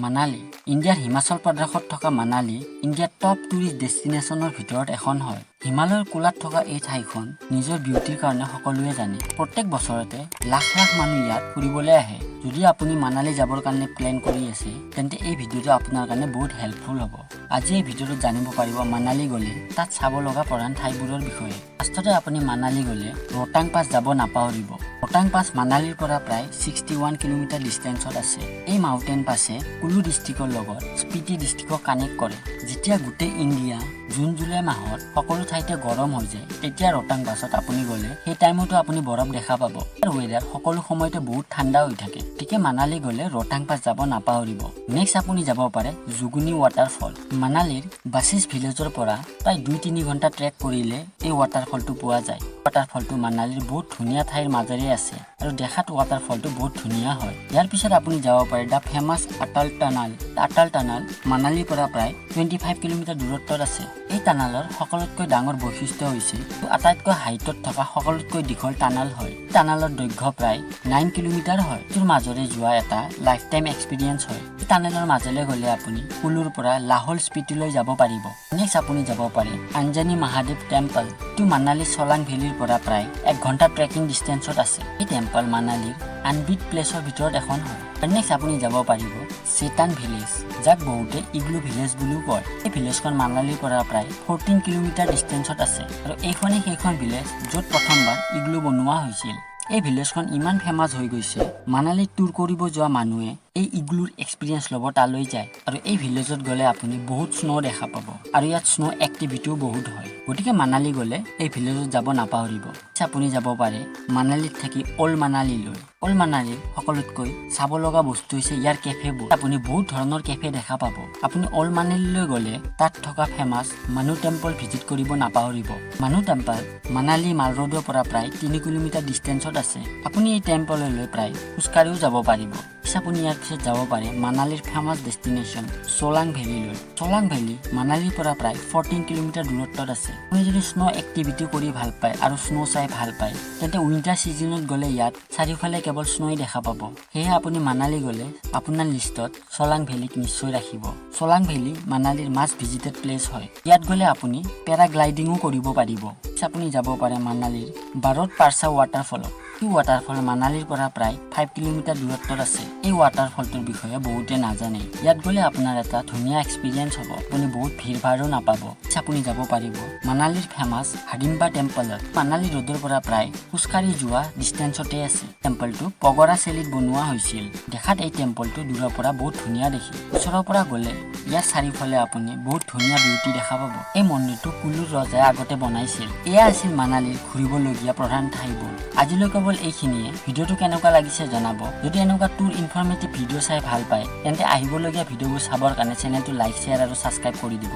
মানালী। ইণ্ডিয়াৰ হিমাচল প্ৰদেশত থকা মানালী ইণ্ডিয়াৰ টপ টুৰিষ্ট ডেষ্টিনেশ্যনৰ ভিতৰত এখন হয়। হিমালয়ৰ কোলাত থকা এই ঠাইখন নিজৰ বিউটিৰ কাৰণে সকলোৱে জানে। প্ৰত্যেক বছৰতে লাখ লাখ মানুহ ইয়াত ফুৰিবলৈ আহে। যদি আপুনি মানালী যাবৰ কাৰণে প্লেন কৰি আছে, তেন্তে এই ভিডিঅ'টো আপোনাৰ কাৰণে বহুত হেল্পফুল হ'ব। আজি এই ভিডিঅ'টোত জানিব পাৰিব মানালী গ'লে তাত চাব লগা প্ৰধান ঠাইবোৰৰ বিষয়ে। ফাৰ্ষ্টতে আপুনি মানালী গ'লে ৰোহতাং পাছ যাব নাপাহৰিব। ৰোহতাং পাছ মানালীৰ পৰা প্ৰায় 61 কিলোমিটাৰ ডিষ্টেঞ্চত আছে। এই মাউণ্টেইন পাছে কুলু ডিষ্ট্ৰিক্টৰ লগত স্পিটি ডিষ্ট্ৰিক্টক কানেক্ট কৰে। যেতিয়া গোটেই ইণ্ডিয়া জুন জুলাই মাহত সকলো ঠাইতে গৰম হৈ যায়, তেতিয়া ৰোহতাং পাছত আপুনি গ'লে সেই টাইমতো আপুনি বৰফ দেখা পাব। ইয়াৰ ৱেদাৰ সকলো সময়তে বহুত ঠাণ্ডা হৈ থাকে। গতিকে মানালী গ'লে ৰোহতাং পাছ যাব নাপাহৰিব। নেক্সট আপুনি যাব পাৰে জুগুনি ৱাটাৰফল। মানালীৰ বাছিছ ভিলেজৰ পৰা প্ৰায় 2-3 ঘণ্টা ট্ৰেক কৰিলে এই ৱাটাৰফলটো পোৱা যায়। ৱাটাৰফলটো মানালীৰ বহুত ধুনীয়া ঠাইৰ মাজেৰে আছে আৰু দেখাত ৱাটাৰফলটো বহুত ধুনীয়া হয়। ইয়াৰ পিছত আপুনি যাব পাৰে the famous Atal tunnel. Atal tunnel মানালীৰ পৰা প্ৰায় 25 কিলোমিটাৰ দূৰত্বত আছে। এই টানালৰ সকলোতকৈ ডাঙৰ বৈশিষ্ট্য হৈছে আটাইতকৈ হাইটত থকা সকলোতকৈ দীঘল টানাল হয়। টানালৰ দৈৰ্ঘ্য প্ৰায় 9 কিলোমিটাৰ হয়। এইটোৰ মাজেৰে যোৱা এটা লাইফ টাইম এক্সপিৰিয়েঞ্চ হয়। এই টানেলৰ মাজেৰে গ'লে আপুনি কুলুৰ পৰা লাহোল স্পিতিলৈ যাব পাৰিব। নেক্সট আপুনি যাব পাৰে আঞ্জানী মহাদেৱ টেম্পল। এইটো মানালী চলাং ভেলীৰ পৰা প্ৰায় এক ঘণ্টা ট্ৰেকিং ডিষ্টেঞ্চত আছে। এই টেম্পল মানালীৰ আনবিট প্লেচৰ ভিতৰত এখন হয়। নেক্সট আপুনি যাব পাৰিব চেতান ভিলেজ, যাক বহুতে ইগলু ভিলেজ বুলিও কয়। এই ভিলেজখন মানালীৰ পৰা প্ৰায় 14 কিলোমিটাৰ ডিষ্টেঞ্চত আছে আৰু এইখনেই সেইখন ভিলেজ য'ত প্ৰথমবাৰ ইগলু বনোৱা হৈছিল। এই ভিলেজখন ইমান ফেমাছ হৈ গৈছে, মানালীত টুৰ কৰিব যোৱা মানুহে এই ইগলুৰ এক্সপিৰিয়েঞ্চ ল'ব তালৈ যায়। আৰু এই ভিলেজত গ'লে আপুনি বহুত স্ন' দেখা পাব আৰু ইয়াত স্ন' এক্টিভিটিও বহুত হয়। গতিকে মানালী গ'লে এই ভিলেজত যাব নাপাহৰিব। আপুনি যাব পাৰে মানালীত থাকি অল্ড মানালীলৈ। অল্ড মানালীৰ সকলোতকৈ চাব লগা বস্তু হৈছে ইয়াৰ কেফেবোৰ। আপুনি বহুত ধৰণৰ কেফে দেখা পাব। আপুনি অল্ড মানালীলৈ গ'লে তাত থকা ফেমাছ মানু টেম্পল ভিজিট কৰিব নাপাহৰিব। মানু টেম্পল মানালী মাল ৰোডৰ পৰা প্ৰায় 3 কিলোমিটাৰ ডিষ্টেঞ্চত আছে। আপুনি এই টেম্পললৈ প্ৰায় খোজকাঢ়িও যাব পাৰিব। আপুনি ইয়াৰ পিছত যাব পাৰে মানালীৰ ফেমাছ ডেষ্টিনেশ্যন চোলাং ভেলীলৈ। চোলাং ভেলী মানালীৰ পৰা প্ৰায় 14 কিলোমিটাৰ দূৰত্বত আছে। আপুনি যদি স্ন' এক্টিভিটি কৰি ভাল পায় আৰু স্ন' চাই ভাল পায়, তেন্তে উইণ্টাৰ ছিজনত গ'লে ইয়াত চাৰিওফালে কেৱল স্ন'ই দেখা পাব। সেয়েহে আপুনি মানালী গ'লে আপোনাৰ লিষ্টত চলাং ভেলীক নিশ্চয় ৰাখিব। চলাং ভেলী মানালীৰ মাষ্ট ভিজিটেড প্লেচ হয়। ইয়াত গ'লে আপুনি পেৰাগ্লাইডিঙো কৰিব পাৰিব। আপুনি যাব পাৰে মানালীৰ বাৰত পাৰ্চা ৱাটাৰফলত। এই ৱাটাৰফল মানালীৰ পৰা প্ৰায় 5 কিলোমিটাৰ দূৰত্বত আছে। এই ৱাটাৰফলটোৰ বিষয়ে বহুতে নাজানে। ইয়াত গ'লে আপোনাৰ এটা ধুনীয়া এক্সপিৰিয়েঞ্চ হ'ব। আপুনি বহুত ভিৰ ভাৰো নাপাব। আপুনি যাব পাৰিব মানালীৰ ফেমাছ হাডিম্বা টেম্পলত। মানালী ৰোডৰ পৰা প্ৰায় খোজকাঢ়ি যোৱা ডিষ্টেঞ্চতে আছে। টেম্পলটো পগৰা শৈলীত বনোৱা হৈছিল। দেখাত এই টেম্পলটো দূৰৰ পৰা বহুত ধুনীয়া দেখি। ওচৰৰ পৰা গ'লে ইয়াৰ চাৰিওফালে আপুনি বহুত ধুনীয়া বিউটি দেখা পাব। এই মন্দিৰটো কুলুৰ ৰজাই আগতে বনাইছিল। এয়া আছিল মানালীৰ ঘূৰিবলগীয়া প্ৰধান ঠাইবোৰ। আজিলৈ কেৱল এইখিনিয়ে। ভিডিঅ'টো কেনেকুৱা লাগিছে জনাব। যদি এনেকুৱা টুৰ ইনফৰ্মেটিভ ভিডিঅ' চাই ভাল পায়, তেন্তে আহিবলগীয়া ভিডিঅ'বোৰ চাবৰ কাৰণে চেনেলটো লাইক, শ্বেয়াৰ আৰু ছাবস্ক্ৰাইব কৰি দিব।